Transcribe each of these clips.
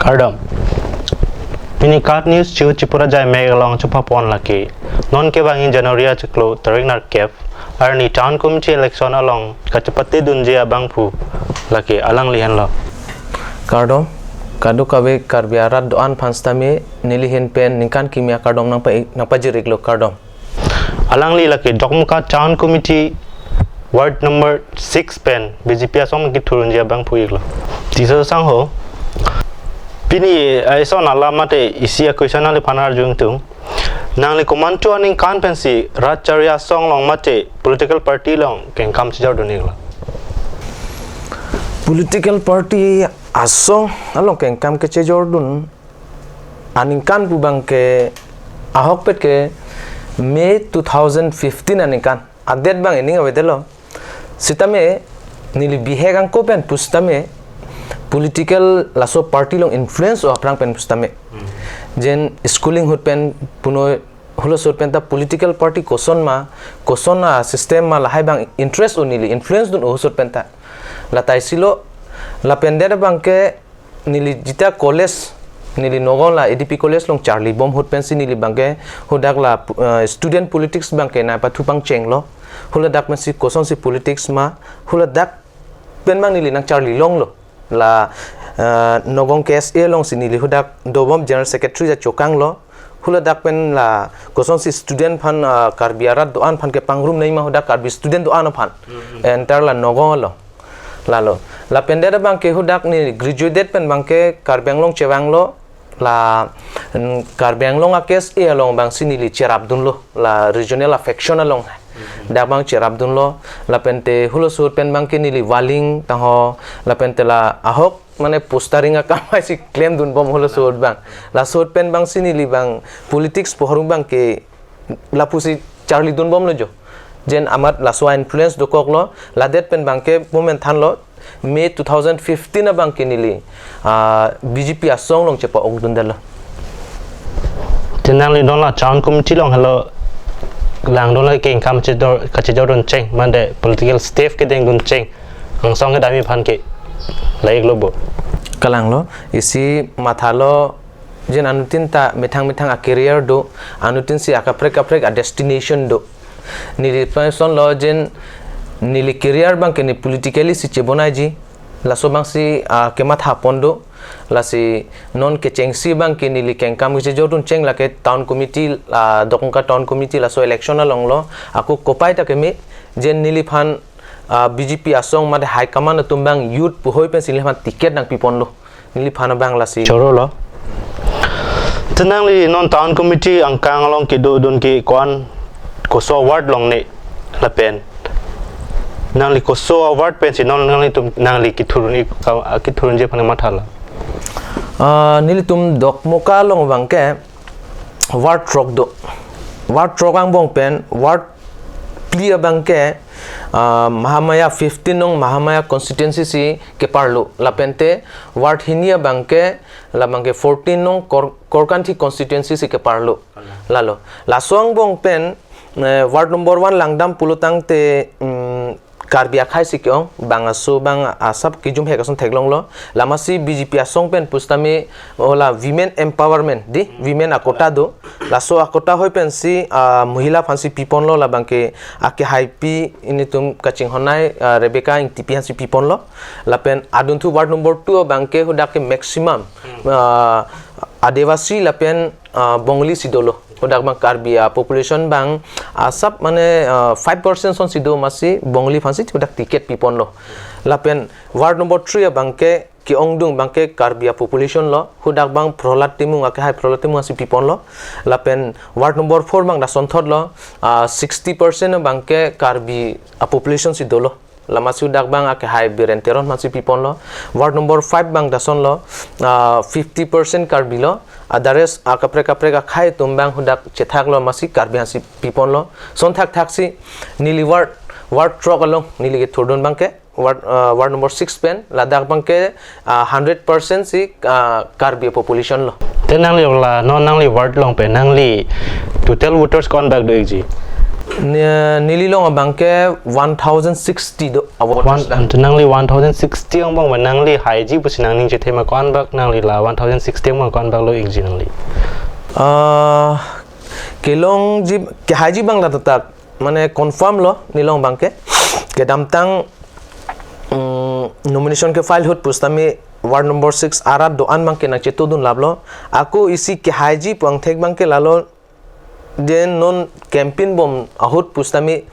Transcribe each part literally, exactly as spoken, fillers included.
Kardom. Pini KAT News chu Tripura Jai Mek along chepapon lake. Non kevangji January achiklo tarik nerkep arni Town Committee election along kachepate dunji abangphu lake alangli henlo. Kardom, kadokave Karbi arat do-an aphan sitame neli ahin pen ningkan kimi akardom nangpa, nangpajir-iklo, kardom. Alangli lake Dokmoka Town Committee Ward number six pen B J P asong kethurdunji abangphu-iklo. Tisso sangho. Pini, eh, ison alam mate isi a-question nangliphan arju ingtung. Nangli komantu aningkan pensi rat chari asong along mate political party along kengkam chejordun-iklo? Political party asong along kengkam kechejordun aningkan pu abangke ahokpet ke May two thousand fifteen aningkan. Adet abang ening avedetlo. Sitame neli bihek angko pen pusitame political laso party along influence o aphrang pen pusitame. Jen schooling ahut pen punoi halaso ahut pen ta political party koson ma, koson a-system ma lahai abang interest o neli, influence dun o halaso ahut pen ta. La taisi lo, lapen det abangke neli jita college, neli Nagaon la A D P college along charlibom ahut pensi neli abangke hadak la, eh, student politics abangke nangpathu pangchenglo. Haladak pensi kosonsi politics ma, haladak pen abang neli nangcharli longlo. La, eh, Nagaon K S A alongsi neli hadak dobom, General Secretary ta chokanglo. Haladak pen la kosonsi student aphan, eh, Karbi arat do-an aphan kepangrum nangji ma hadak Karbi student do-an aphan. Entire la Nagaon along. Lalo. Lapen det abangke hadak neli graduate pen abangke Karbi Anglong chevanglo. La, mm, Karbi Anglong a-K S A along abangsi neli cherapdunlo. La regional affection along. Dak abang cherapdunlo. Lapente halaso ahut pen abangke neli valing tangho. Lapente la ahok mane postering akam haisi klemdunbom halaso ahut abang. Laso ahut pen abangsi neli abang politics pohorung abangke lapusi charlidunbomlo jo. Jen amat laso a-influence dokoklo, ladet pen abangke momen thanlo, May two thousand fifteen abangke neli, ah, B J P asong along chepa-ongdundetlo. Te nangli non la Town Committee along helo langdun lake kengkam chejor, kachejordun cheng, mande political staff kedengdun cheng, angsong kedamji aphan ke la-iklo bo? Kalanglo, isi mathalo, jen anuttin ta methang methang a-career do, anuttin si akaprek kaprek a-destination do. Neli pension lo jen neli career abangke ne politically si chebonaiji, laso abangsi, ah, kematha pon do. Lasi non kechengsi abangke neli kengkam kechejordun cheng lake Town Committee, ah, Dokmoka Town Committee laso election alonglo, ako kopai ta keme, jen neliphan, ah, B J P asong mate high command atum abang youth puhoi pensi neliphan ticket nangpiponlo. Neliphan abang lasi chorolo. Te nangli non Town Committee angkang along kedodun ke ko-an, koso ward along ne lapen nangli koso ward pensi non nanglitum nangli kethurdun-ik, kethurdunji aphan mathalo? Ah, nelitum Dokmoka along abangke ward throk do. Ward throk angbong pen ward phli abangke, ah, Mahamaya fifteen nong Mahamaya constituency si keparlo. Lapente ward hini abangke, labangke fourteen nong Kor-, Korkanthi constituency si keparlo. Lalo. Laso angbong pen, eh, ward number one langdam pulotangte, mm, Karbi akhei si ke-ong, bang aso bang asap kejum hek ason theklonglo. Lamasi B J P asong pen pusitame ola women empowerment di, women akota do. Laso akota hoi pensi, ah, mohila aphansi piponlo, labangke akehaipi nelitum kachinghonnei, ah, Rebecca Ingtipi aphansi piponlo. Lapen adunthu ward number two abangke hadak ke maximum, ah, Adivasi lapen, ah, Bongali si dolo. Hadak abang Karbi a-population abang asap mane, ah, five percent ason si do, masi Bongali aphansi hadak ticket piponlo. Lapen ward number three abangke ke-ongdung abangke Karbi a-population lo. Hadak abang Prohlad Timung, akehai Prohlad Timung aphansi piponlo. Lapen ward number four abang dasonthotlo, ah, sixty percent abangke Karbi a-population si dolo. Lamasi hadak abang akehai Biren Teron aphansi piponlo. Ward number five abang dasonlo, ah, fifty percent Karbi lo. Others akaprek kaprek akhei atum abang hadak chethaklo, masi Karbi aphansi piponlo. Ason thakthaksi neli ward, ward throk along neli kethurdun abangke ward, ah, ward number six pen, ladak abangke, ah, hundred percent si, ah, Karbi population lo. Te nangli ola, non nangli ward along pen nangli total voters ko-an bak do-ikji? Ne- neli along abangke one thousand sixty do a voters One, da. Nangli one thousand sixty angbong ba nangli haiji pusi nangning chethe ma, ko-an bak nangli la one thousand sixty angbong ko-an bak lo-ikji nangli? Ah, kelongji, kehaiji abang la tatak, mane confirm lo neli along abangke. Kedamtang, mm, nomination ke file ahut pusitame ward number six arat do-an abangke nangchetodun laplo. Ako isi kehaiji pu angthek abangke lalo, den non campaign bom ahut pusitame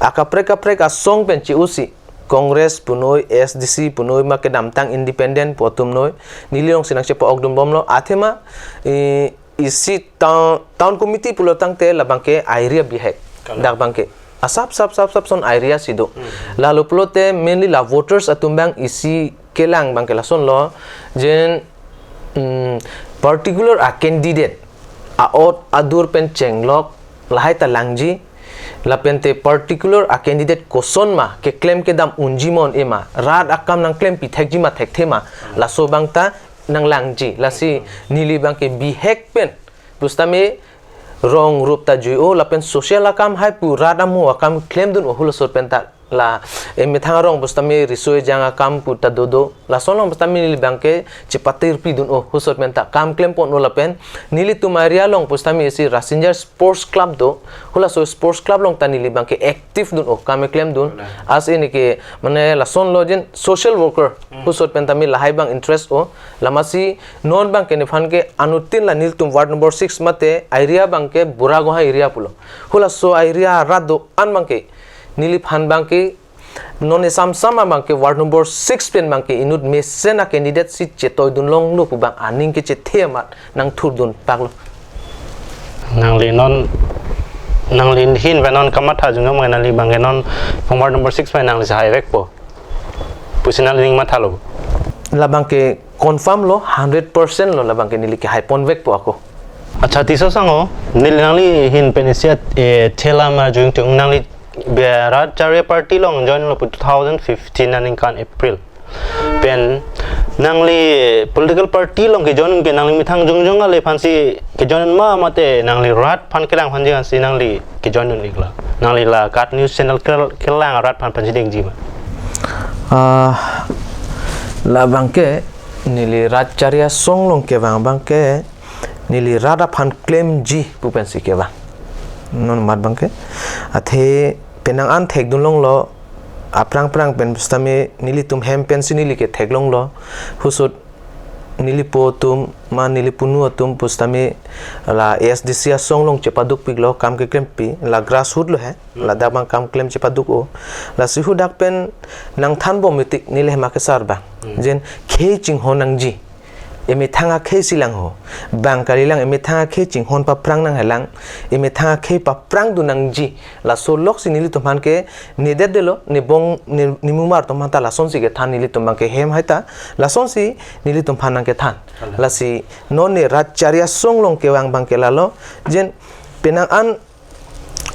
akaprek kaprek asong pen che-osi, Congress punoi, A S D C punoi, ma kedamtang independent pu atum noi, neli alongsi nangchepa-okdun bomlo. Athema, eh, isi town, town committee pulo tangte labangke area bihek. Kalang. Dak abangke asap sap sap sap son area si do. Hmm. Lalo pulote mainly la voters atum abang isi kelang abangke lasonlo, jen, mm, particular a candidate a-ot adur pen chenglok lahai ta langji, lapente particular a candidate koson ma keklem kedam unji ma un-e ma, rat akam nangklempi thekji ma thekthe ma, laso abang ta nanglangji. Lasi neli abangke bihek pen pusitame rong rup ta jui-o, lapen social akam hai pu rat amo akam klemdun-o, hulaso pen ta la emethang arong pusitame riso ejang akam pu ta dodo, lason along pusitame neli abangke chepatirpidun-o, husot pen ta kam klempon-o. Lapen nelitum area along pusitame isi Rasinja Sports Club do, hulaso Sports Club along ta neli abangke active dun-o, kam klemdun. Kalang. As in ke, mane lasonlo, jen social worker, hmm, husot pen tame lahai abang interest-o. Lamasi non abangke nephan ke anuttin la nelitum ward number six mate area abangke Bura Gohai area pulo. Hulaso area arat do-an abangke neliphan abangke non esam sam abangke ward number six pen abangke inut mesen a candidate si chetoidun longlo pu abang aning kechethe amat nangthurdun paklo. Nangli non, nangli ahin pen non kamatha jungam nangli abangke non ward number six pen nangli si haivekpo pusi nangli ning mathalo? Labangke confirm lo, hundred percent lo, labangke neli kehaiponvekpo ako. Acha, tiso sango, neli nangli ahin pen isi at, eh, thela ma jung tung nangli be rat charya party along join lo pu two thousand fifteen aningkan April. Pen nangli political party along kejoin ke nangli methang jongjong ale aphansi kejoin ma mate nangli rat aphan kelang aphan jengsi nangli kejoin un-iklo? Nangli la KAT News Channel kel-, kelang rat aphan aphansi dengji ma? Ah, labangke neli rat charya asong along kevang abangke neli rat aphan klemji pu pensi kevang. Non amat abangke. Athe penang an thekdun longlo, aphrang phrang pen pusitame nelitum hem pensi neli ke theklonglo. Husot neli po atum, ma neli punu atum pusitame la A S D C asong along chepadukpiklo, kam keklempi, la grassroot lo he, hmm, ladak abang kam klem chepaduk-o. Lasi hudak pen nangthanbom itik neli hem akesar abang. Hmm. Jen khei chinghon nangji. Emethang akhei si lang ho. Bang kalilang emethang akhei chinghon paphrang nanghelang. Emethang akhei paphrangdun nangji. Laso loksi nelitum aphan ke nedetdetlo, nebong, ne, nemumar atum aphan ta lasonsi kethan nelitum abangke hem hai ta. Lasonsi nelitum aphan nangkethan. Kalang. Lasi non ne rat charya asong along kevang abangke lalo. Jen penang an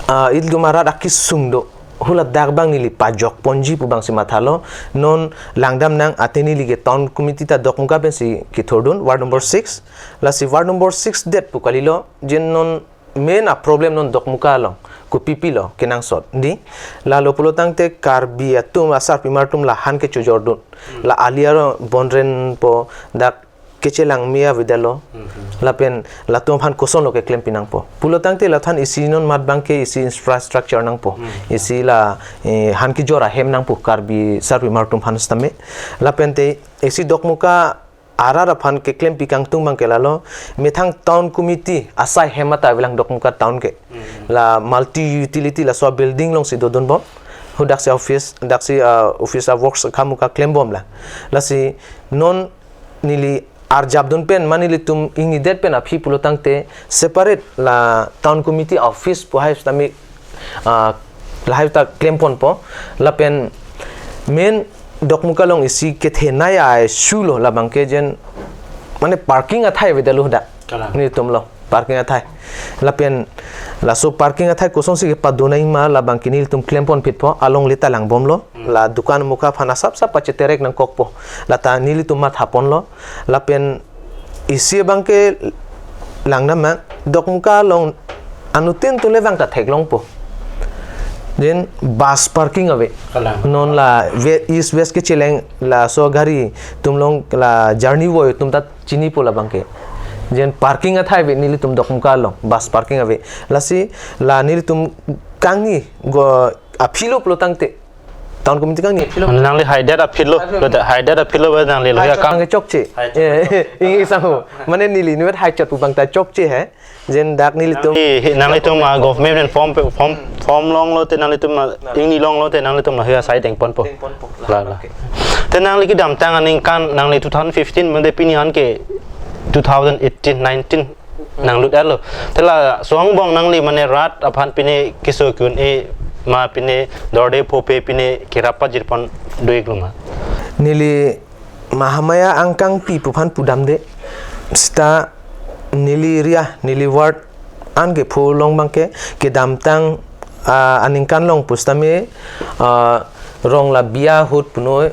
ah, ilitum arat akesung do. Huladak abang neli pajokponji pu abangsi mathalo. Non langdam nang, athe neli ke town committee ta Dokmoka pensi kethurdun, ward number six. Lasi ward number six det pu kalilo, jen non main a problem non Dokmoka along, kopipi lo kenangsot. Dei, lalo pulo tangte Karbi atum, asarpimar atum la han kechojordun. Hmm. La ali aro bonrenpo, dak kechelangme avedetlo. Mhm. Lapen latum aphan kosonlo keklem pinangpo. Pulo tangte lathan isi non amat abangke isi infrastructure nangpo. Mhm. Isi la, eh, han kejor ahem nangpo Karbi sarpimar atum aphan sitame. Lapente isi Dokmoka arat aphan keklempi kangtung abangke lalo. Methang town committee asai hem ata avelang Dokmoka town ke. Mhm. La multi utility laso building alongsi dodunbom. Hudaksi office, daksi, ah, office a works kamuka klembomlang. Lasi non neli arjapdun pen, ma nelitum ingnidet pen aphi pulo tangte separate la town committee office pu hai sitame, ah, lahai ta klemponpo. Lapen main Dokmoka along isi kethenei a-issue lo labangke jen, mane parking athai avedetlo dak. Kalang. Nelitum lo parking athai. Lapen laso parking athai kosonsi kepadonang ma labangke nelitum klemponphitpo, alongle ta langbomlo. Hmm. La dukan muka aphan asap sap pacheterek nangkokpo. Lata nelitum mathaponlo. Lapen isi abangke langdam nang, Dokmoka along anuttin atum le vang ta theklongpo. Jen bus parking ave. Kalang. Non la ve-, East West kecheleng laso gari atum along la journey voi atum ta chinipo labangke. Jen parking athai ave nelitum Dokmoka along, bus parking ave. Lasi la nelitum kangni go aphi lo pulo tangte, town committee kangni aphi lo. Nangli haidet aphi lo, lo da haidet aphi lo ba nangli lo ya kang. Haichot abangke chokche. Haichot. Eh, eh, ing isang ho. Mane neli inutvet haichot pu abang ta chokche he. Jen dak nelitum. Nangli, nanglitum, ah, government pen form pe, form, form longlo te nanglitum, ah, ingni longlo te nanglitum la hia sai dengponpo. Dengponpo. La, la. Okay. Te nangli kedamtang aningkan nangli two thousand fifteen mende pini an ke two thousand eighteen, nineteen nanglut-etlo. Te laso angbong nangli mane rat aphan pine keso kun-e ma pine dorde phope pine kerap pajirpon do-iklo ma? Neli Mahamaya angkangpi pu aphan pudamde. Seta neli area, neli ward an kepho along abangke kedamtang, ah, aningkan along pusitame, ah, rong la biya ahut punoi,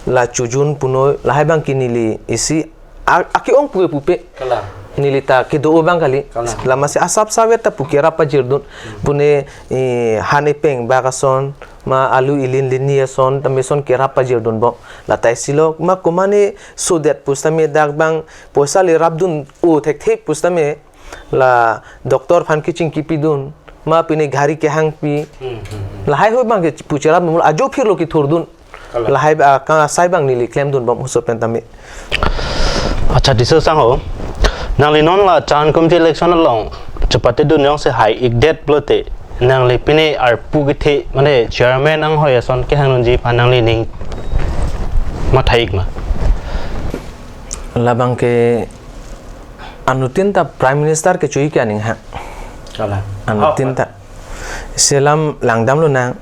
la chojun punoi, lahai abangke neli isi a-, ake-ong pu pupe. Kalang. Neli ta kedo abang kali. Kalang. Lama si asap savet ta pu kerap pajirdun. Hmm. Pune, eh, han epeng bak ason, ma alu ilin linni ason, tame ason kerap pajirdunbom. La ta isi lo, ma komane sodet pusitame dak abang poisa le rapdun-o thekthe pusitame la doctor aphan kechingki pidun, ma pine gari kehangpi. Hmm, hmm, hmm. Lahai ho abangke pu cherap mul ajo phirlo kethurdun. Kalang. Lahai, ah, kang asai abang neli klemdunbom oso pen tame. Acha, Disa sangho. Nangli non la town committee election along chepatedun jongsi hai-ikdet pulote nangli pine arpu kethe mane chairman anghoi ason kehangdunji aphan nangli ning matha-ik ma? Labangke anuttin ta Prime Minister kecho-ik ke aning ha. Kalang. Anuttin ta. Oh, selam langdamlo nang.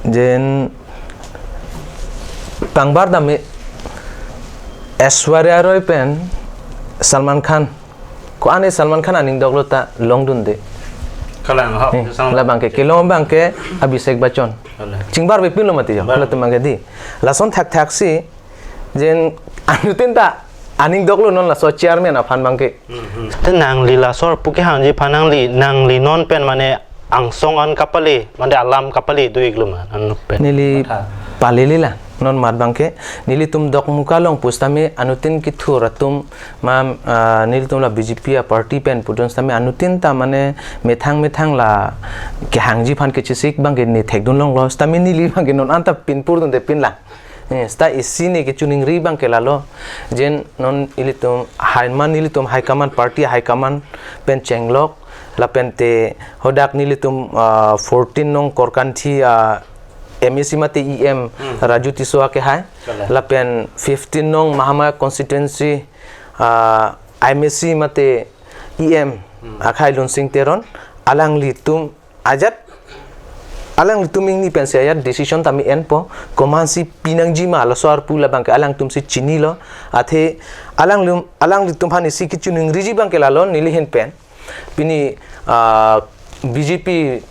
Jen pangbar dame Aishwarya Rai pen Salman Khan. Ko-an e Salman Khan aning doklo ta longdunde. Kalang, ho, eh, sang labangke, kelong abangke Abhishek Bachchan. Kalang. Chingbarve pinlo mati jo, bar. Latum abangke di. Lason thakthak si, jen anuttin ta aning doklo non laso chairman aphan abangke. Hmm, hmm. Te nangli laso arpu kehangji aphan nangli, nangli non pen mane angsong an kapale, mane alam kapale do-iklo ma, anuk pen. Neli matha. Palele la, non mat abangke, nelitum Dokmoka along pusitame anuttin kethur atum, ma, ah, nelitum la B J P a party pen pudun sitame anuttin ta mane methang methang la kehangji aphan kechesik abangke ne thekdun longlo, sitame neli abangke non anta pinpurdunde pinlang. Eh, seta isi ne kechiningri abangke lalo. Jen non ilitum high command, ilitum high command, party high command pen chenglok. Lapente hadak nelitum, ah, fourteen nong Korkanthi, ah, M A C mate E M, hmm, Raju Tisso akehai. Kalang. Lapen fifteen nong Mahamaya constituency, ah, M A C mate E M, hmm, akhai Lunsing Teron. Alanglitum ajat, alanglitum ingni pensi ajat decision tame enpo, komansi pinangji ma laso arpu labangke alangtum si chinilo, athe alanglum-, alanglitum aphan isi kechiningriji abangke lalo neli ahin pen. Pini, ah, B J P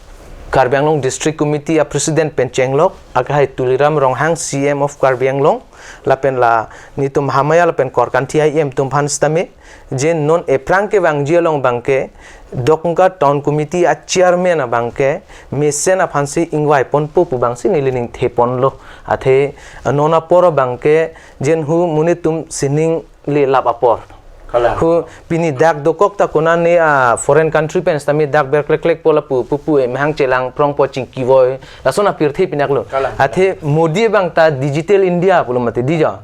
Karbi Anglong District Committee a President pen chenglok, akehai Tuliram Ronghang C M of Karbi Anglong, lapen la nelitum Mahamaya lapen Korkanthi E M atum aphan sitame, je non ephrang kevangji along abangke, Dokmoka Town Committee a Chairman abangke, mesen aphansi ingvaiponpo pu abangsi neli ningtheponlo. Athe, non apor abangke, jen hu monit atum sining le lap apor. Kalang. Hu pini dak dokok ta konane a foreign country pen sitame dak berklekklekpo lapu, pupu e mehang chelang prongpo chingkivoi. Lason apirthe pinak lo. Kalang. Athe Modi abang ta Digital India pulo mati di jo.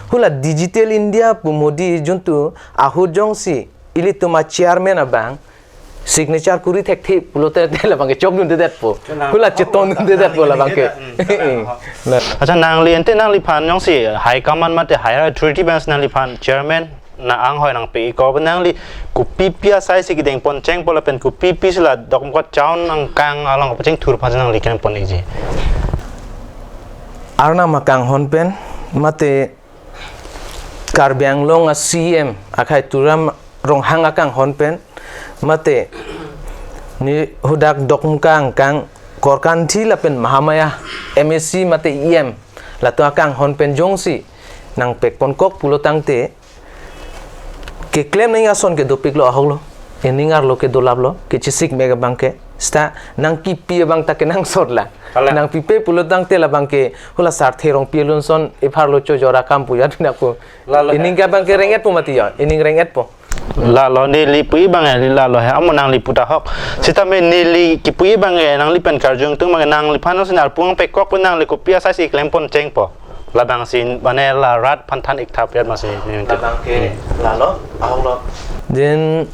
Hula Digital India pu Modi juntu ahut jongsi ilitum a chairman abang signature kuri thekthe pulote te labangke chokdundedetpo. Kalang. Hula chetongdundedetpo labangke. Hmm, kalang. Acha, nangli ante nangliphan jongsi high command mate higher authority abang nangliphan chairman na anghoi nangpi-ikpo, nangli kopipi asai si kedengpon chengpo lapen kopipi si la Dokmoka town angkang along pachingthur aphan nangli klempon-ikji? Arnam akanghon pen mate Karbi Anglong a C M akhai Tuliram Ronghang akanghon pen mate ne hadak Dokmoka angkang Korkanthi lapen Mahamaya M A C mate E M latum akanghon pen jongsi nangpekponkok pulo tangte keklem nangji ason ke dopiklo ahoklo. Ening arlo ke dolaplo, kechesik mek abang ke. Seta nangkipi abang ta kenangsot la. Kalang. Nangpipe pulotangte labang ke hula Sarthe Rongpi alun son epharlo chojor akam pu jat na pu. Lalo he. Ening ke abang ke reng-etpo mati ya. Ening reng-etpo. Lalo neli pu abang e, lalo he. Amo nangli pu ta hok. Sitame neli kipu abang e, nangli pen karjong tung abang e, nangliphan si nalpung pekok pu nangli kopi asai si klempon chengpo. Labang si mane la rat aphan than-ik thap yat masi. Labang ke lalo, ahok lo. Then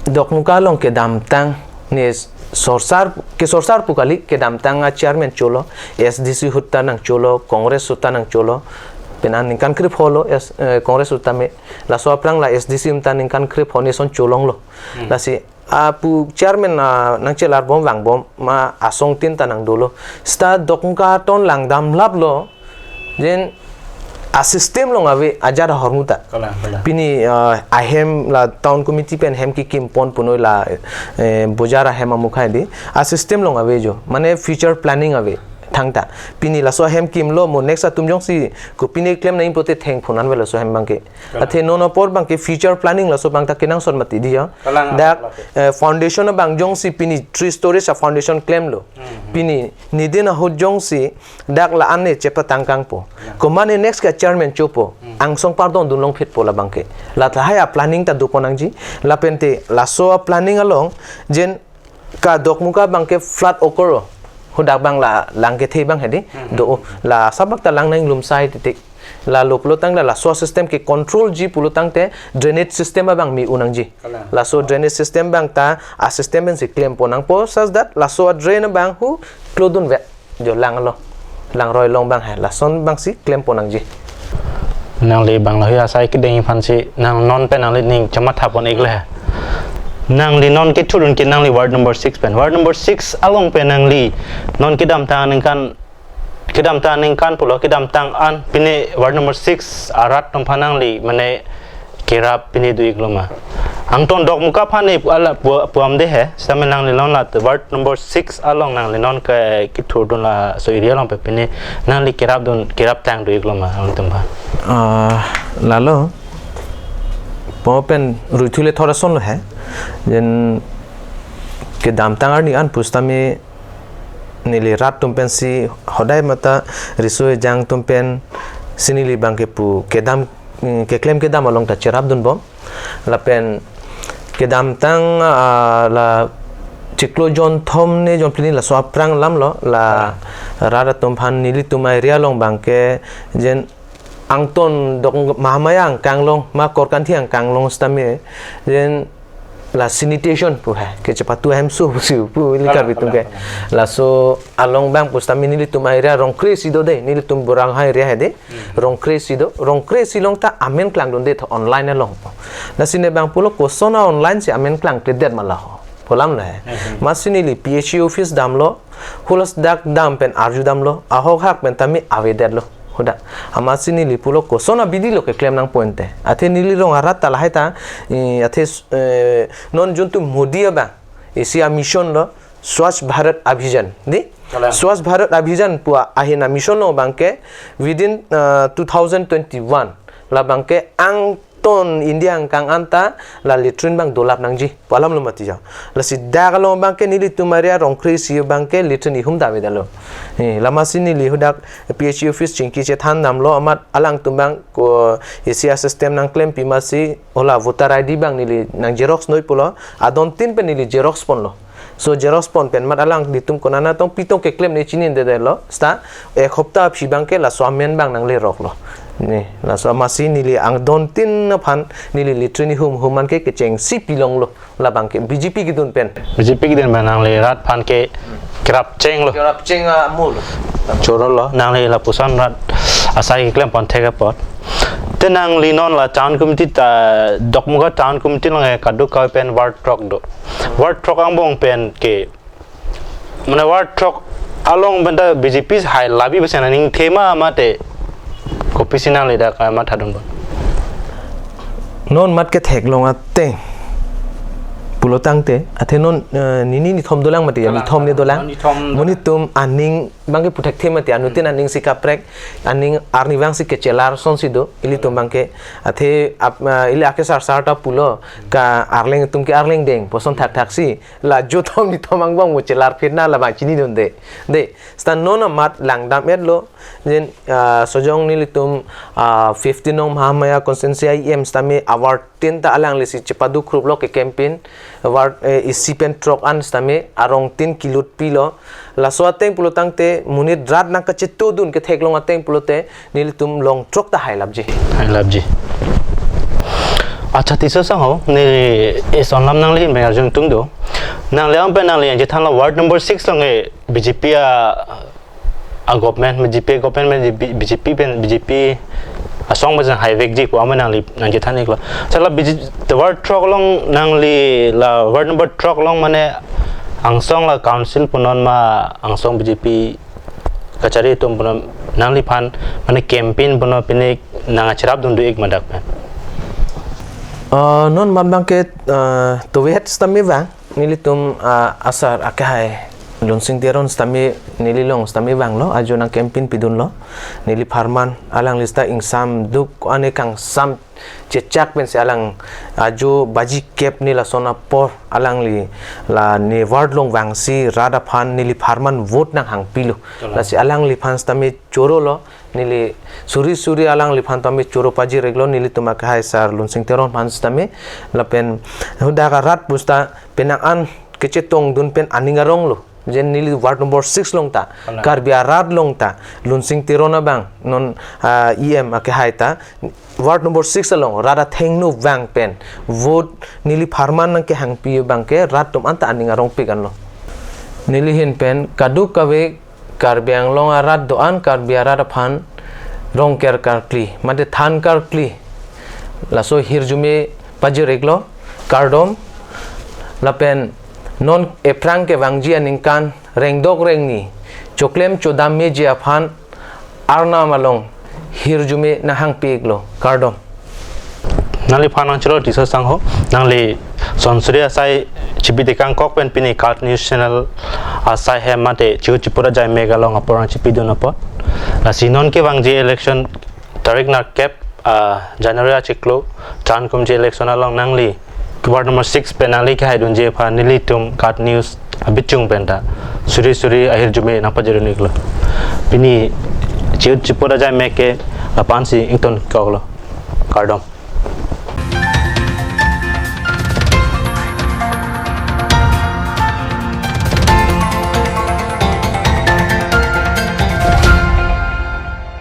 Dokmoka along kedamtang ne sorsar, kesorsar pu kali, kedamtang a chairman cholo, S D C ahut ta nangcholo, Congress ahut ta nangcholo, pen aningkan krepho lo, S-, eh, Congress ahut tame, laso aphrang la S D C atum ta ningkan krepho ne son cholonglo. Hmm. Lasi apu chairman, ah, nangchelar bom vangbom ma asong tin ta nangdolo. Seta Dokmoka aton langdam laplo. Then a system along ave ajat ahormu ta. Kalang, kalang. Pini, ah, ahem la town committee pen hem kikim pon punoi la, eh, bojar ahem amukhai di. A system along ave jo. Mane future planning ave thangta. Pini laso ahem kimlo mo next atum jongsi kopine klem nangji pulote thengphun an avelo laso ahem abang ke. Kalang. Athe non apor abang ke future planning laso abang ta kenangsot mati di ya. Kalang, dak, kalang. Eh, foundation abang jongsi pini three stories a foundation klemlo. Hmm. Pini nidin ahut jongsi dak la-an ne chepatangkangpo. Ya. Komane next ke chairman chopo. Hmm. Angsong pardon dunlong phitpo labang ke. La tahai a planning ta dopon nangji. Lapente laso a planning along jen ka Dokmoka abang ke flood okoro. Hadak abang la lang kethe abang hedi. Hmm. Do la sabak ta lang nang lumsai titik. Lalo pulotangte laso system ke control ji pulotangte drainage system abang mi-un nangji. Kalang. Laso drainage system abang ta a system pensi klempon nangpo such that laso a drain abang hu klodun vet. Jo lang lo. Langroi along abang he. Lason abang si klempon nangji. Nangli abang lo hi asai kedeng aphan si nang non pen nangli ning chamathapon-ik le he. Nangli non kethurdun ke nangli ward number six pen. Ward number six along pen nangli non kedamtang aningkan kedamtang aningkan pulo kedamtang an pine ward number six arat atum aphan nangli mane kerap pine do-iklo ma. Angton Dokmoka aphan ne pu-, ala pu-, puam de he, sitame nangli non la ward number six along nangli non ke kethurdun laso area along pen pine nangli kerapdun keraptang do-iklo ma alangtum aphan. Ah, lalo. Po pen ruithule thora son lo he. Jen kedamtang arni an pusitame neli rat atum pensi hodai mata riso ejang atum pensi neli abang ke pu kedam, mm, keklem kedam along ta cherapdunbom. Lapen kedamtang, ah, la chiklo jonthom ne jonphli ne laso aphrang alamlo la rat atum aphan nelitum area along abang ke jen angton dok Mahamaya angkang along, ma Korkanthi angkang along sitame, jen la sanitation pu he, kechepatu ahemso pusi pu ili Karbi atum ke. Laso along abang pusitame nelitum area Rongkre isi do de, nelitum Borang hai area he de. Hmm. Rongkre isi do, Rongkre isi along ta amen klangdunde tho online along. Lasi ne abang pulo koson a online si amen klangkledet ma la ho. Pu alam lo he. Hmm. Masi neli P H E office damlo, hulas dak dam pen arjudamlo, ahok hak pen tame avedetlo. Huda. Amatsi neli pulo koson abidi lo keklem nangpo ente. Athe neli rong arat ta lahai ta, eh, athe, eh, non juntu Modi abang isi a mission lo Swachh Bharat Abhiyan. Di? Kalang. Swachh Bharat Abhiyan pu ahin a mission lo abang ke within, eh, two thousand twenty-one. Labang ke ang ton India angkang anta la latrine abang dolap nangji. Pu alam lo mati ja. Lasi dak along abang ke nelitum area Rongkre isi abang ke latrine ihum ta avedetlo. Eh, la masi neli hudak P H E office chingki chethan damlo amat alangtum abang ko isi a system nangklempi masi hala voter I D abang neli nang xerox noi pulo. Adon tin pen neli xerox ponlo. So xerox pon pen mat alanglitum konat atum pitong keklem ne chinidedetlo. Seta ek hopta aphi abang ke laso amen abang nangleroklo. Ne, laso masi neli adon tin aphan neli latrine ihum ihum an ke kechengsi pilonglo. Labang ke B J P kedun pen. B J P kedun pen nangli rat aphan ke kerap chenglo. Kerap cheng amul. Chorolo, nangli lapuson rat asai keklem pon thek apot. Te nangli non la town committee ta, Dokmoka town committee along ke kadokave pen ward throk do. Ward throk angbong pen ke, mane ward throk along pen ta B J P hai labi besen aning thema mate kopisi nangli dak mathadunpo? Non mat ketheklong ateng Pulo tangte, athe non, eh, nini nithom dolang mati, ya, dolang, nithom ne dolang. Nithom dolang. Monit atum aning abangke puthekthe mati, anuttin aning si kaprek, aning arnivang si kechelar sonsi do, ilitum abangke, athe ap-, eh, ili ake sarsar ta pulo, ka arleng atum ke arleng deng, puson thakthak si, la jo thom nithom angbong mo chelar phirna la bang chinidunde. De, seta non amat langdam-etlo, jen, ah, Sojong nelitum, ah, fifteen nong Mahamaya constituency E M sitame award tin ta alangli si chepaduk krup lo ke campaign, award, eh, isi pen throk an sitame arong tin kilut pilo. Laso ateng pulo tangte monit rat nangkachetudun ketheklong ateng pulote nelitum long throk ta hailapji. Hailapji. Accha, tiso sangho, ne ison lam nangli pen arjung tung do. Nangli ang pen nangli yang chethan la ward number six along e B J P a, a government, B J P government, B J P pen, B J P asong bajang haivekji pu ama nangli nangchethan iklo. Seta la B J P, the ward throk along nangli la ward number throk along mane angsong la council punon ma angsong B J P kachari atum punon nangliphan mane campaign punon pine nangcherapdun do ik ma dak pen. Ah, non man abangke, ah, tovet sitame vang, nelitum, ah, asar akehai Lunsing Teron sitame neli along sitame vanglo, ajo nang campaign pidunlo, neli pharman alangli seta ingsam duk ane kangsam chechak pensi alang ajo baji kep ni lason apor alangli la ne ward along vangsi rat aphan neli pharman vote nanghangpilo. Kalang. Lasi alangliphan sitame chorolo, neli suri suri alangliphan tame choro pajir-iklo, nelitum akehai sar Lunsing Teron aphan sitame, lapen hadak arat pu seta penang an kechetongdun pen aning aronglo. Jen neli ward number six along ta, kalang, Karbi arat along ta, Lunsing Teron abang, non, ah, E M akehai ta, ward number six along, rat athengno vang pen, vote neli pharman nangkehangpi abangke, rat atum anta aning arongpik anlo. Neli ahin pen, kadokave Karbi Anglong arat do-an Karbi arat aphan rongker karkli, mate than karkli, laso ahirjume pajir-iklo, kardom, lapen non ephrang kevangji aningkan rengdok rengni, choklem chodam meji aphan Arnam along hirjume nanghangpi-iklo, kardom. Nangliphan nangchelo tiso sangho, nangli sonsuri asai chibi tekang kok pen pini KAT News Channel asai hem mate chiu chipu ra jai mega along apor nangchipidun apot. Lasi non kevangji election tarik nerkep, ah, January achiklo, than kumji election along nangli ward number six pen nangli kehaidunji aphan nelitum KAT News abichung pen ta suri suri ahirjume nangpajir-un-iklo. Pini chiu chipu ra jai mega ke lapu-ansi ingtonkoklo. Kardom.